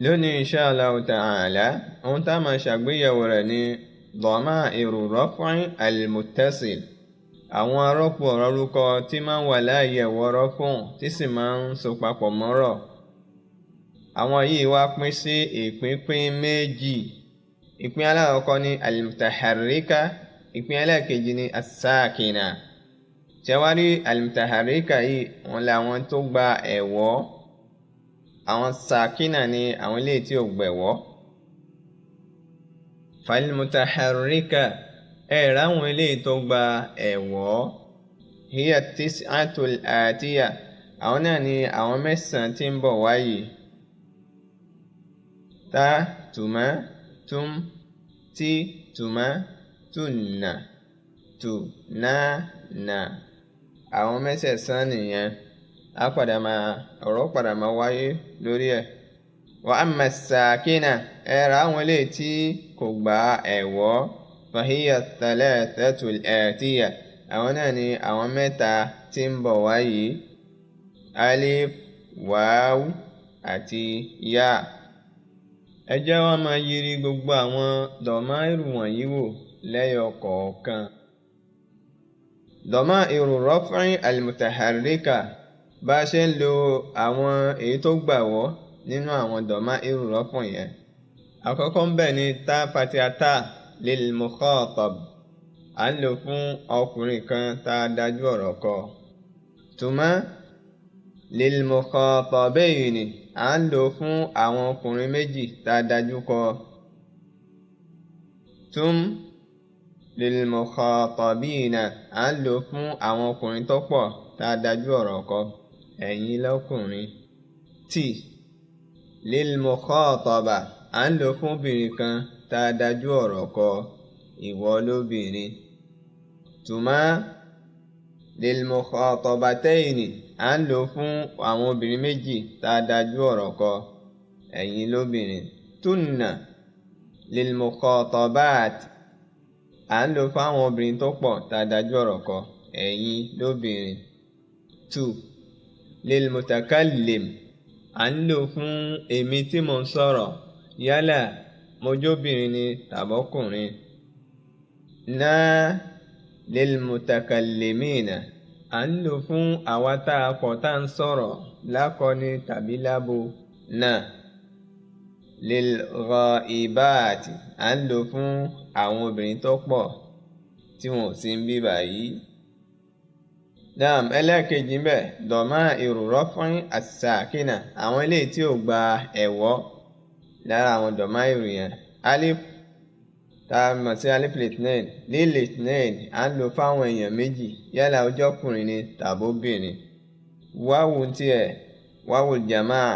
Lónìí, insha Allah ta'ala, ohun tá a máa ṣàgbéyẹ̀wò rẹ̀ ni dama'iru raf'i al-muttasil, àwọn arọ́pò ọ̀rọ̀ orúkọ tí máa ń wà láàyè ẹ̀wọ̀ rọ́fùn tí sì máa ń so papọ̀ mọ́rọ̀. Àwọn yìí wá pín sí ìpínpín méjì. Ìpín alákọ̀ọ́kọ́ ní al-mutaharrika, ìpín ẹlẹ́ẹ̀kejì ní as-sakina. Ṣẹwárí al-mutaharrika yìí, wọn làwọn tó gba ẹ̀wọ́. Àwọn sakina ni àwọn ilé tí ò gbẹ̀wọ́. Fal-mutaharrika, ẹ̀ ráwọn ilé tó gba ẹ̀wọ́. Hiya tis'atul atiya, àwọn náà ni àwọn mẹ́sàn-án tí ń bọ̀ wáyìí. Ta, tùmá, tum, tí, tùmá, tunna, tù, ná, nà. Àwọn mẹ́sẹ̀sán nìyẹn. A padà máa ọ̀rọ̀ padà máa wáyé lórí ẹ̀. Wa amma sakina, ẹ̀rọ àwọn eléyìí tí kò gba ẹ̀wọ́. Fahiya thalathatul atiya, àwọn náà ni àwọn mẹ́ta tí ń bọ̀ wáyìí. Alif, wáw àti yá. Ẹ jẹ́ wá máa yiri gbogbo àwọn dọ̀máìrù wọ̀nyí wò lẹ́yọ kọ̀ọ̀kan. Dọ̀máìrù raf'i al-mutaharrika, bá a ṣe ń lo àwọn èyí tó gbàwọ́ nínú àwọn dọ̀máìrù raf'i yẹn. Àkọ́kọ́ ń bẹ̀ ni tá fatia tá lil mukhatab, à ń lò fún ọkùnrin kan tá a dájú ọ̀rọ̀ kọ. Tùmá lil mukhatabayni, à ń lò fún àwọn ọkùnrin méjì tá a dájú kọ. Tum lil mukhatabina, à ń lò fún àwọn ọkùnrin tó pọ̀ tá a dájú ọ̀rọ̀ kọ. Ẹ̀yin lọ́kùnrin. Tì lil mukhataba, à ń lò fún obìnrin kan tá a dájú ọ̀rọ̀ kọ. Ìwọ lóbìnrin. Tùmá lil mukhatabataini, à ń lò fún àwọn obìnrin méjì tá a dájú ọ̀rọ̀ kọ. Ẹ̀yin lóbìnrin. Tunna lil mukhatabat, à ń lò fún àwọn obìnrin tó pọ̀ tá a dájú ọ̀rọ̀ kọ. Ẹ̀yin lóbìnrin. Tu lil mutakallim, à ń lò fún èmi tí mò ń sọ̀rọ̀, yálà mo jóbìnrin ni tàbọ́kùnrin. Na lil mutakallimina, à ń lò fún àwa tá a pọ̀ tá ń sọ̀rọ̀ lákọni tàbí lábo. Na lil ghaibati, à ń lò fún àwọn obìnrin tó pọ̀ tí wọn ò sí ń bí báyìí. Naam, ẹlẹ́ẹ̀kejì ń bẹ̀ dọ̀máìrù raf'i as-sakina, àwọn eléyìí tí ò gba ẹ̀wọ́ lára àwọn dọ̀máìrù yẹn. Alif tá a mọ̀ sí alif litnain, lil litnain, à ń lò fáwọn èèyàn méjì, yálà ọjọ́kùnrin ni tàbóbìnrin. Wáwù tiẹ̀, wáwù jamaa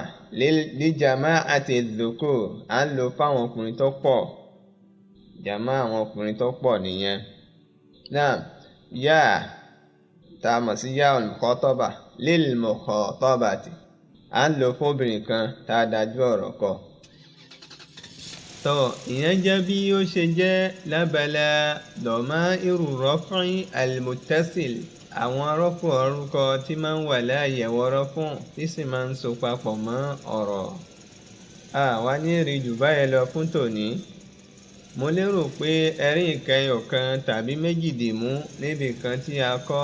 li jama'ati dhukur, à ń lò fáwọn ọkùnrin tó pọ̀. Jamaa àwọn ọkùnrin tó pọ̀ nìyẹn. Naam, yá tá a mọ̀ sí yá al-mukhataba lil mukhatabati, à ń lò fún obìnrin kan tá a dájú ọ̀rọ̀ kọ. Tọ́ ìyẹn jẹ́ bí ó ṣe jẹ́ lábala dọ̀máìrù raf'i al-muttasil, àwọn arọ́pò orúkọ tí máa ń wà láàyè ẹ̀wọ̀ rọ́fùn tí sì máa ń so papọ̀ mọ́ ọ̀rọ̀. Àwa ní rí jù báyẹn lọ fún tòní. Mo lérò pé ẹ̀rí ìkẹyọ̀ kan tàbí méjì dìmú níbi kan tí a kọ́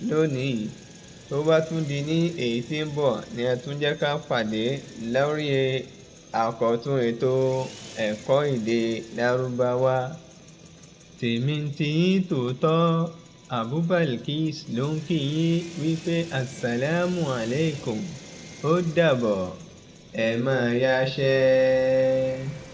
lónìí yìí. Tó bá tún di ní èyí tí ń bọ̀ ni ẹ tún jẹ́ ká pàdé lórí àkọ́tún ètò ẹ̀kọ́ èdè Lárúbáwá. Tèmi ń tiyín tòótọ́, Abu Balkis ló ń kí yín wípé Assalamu alaikum. Ó dàbọ̀, ẹ máa yáṣẹ́.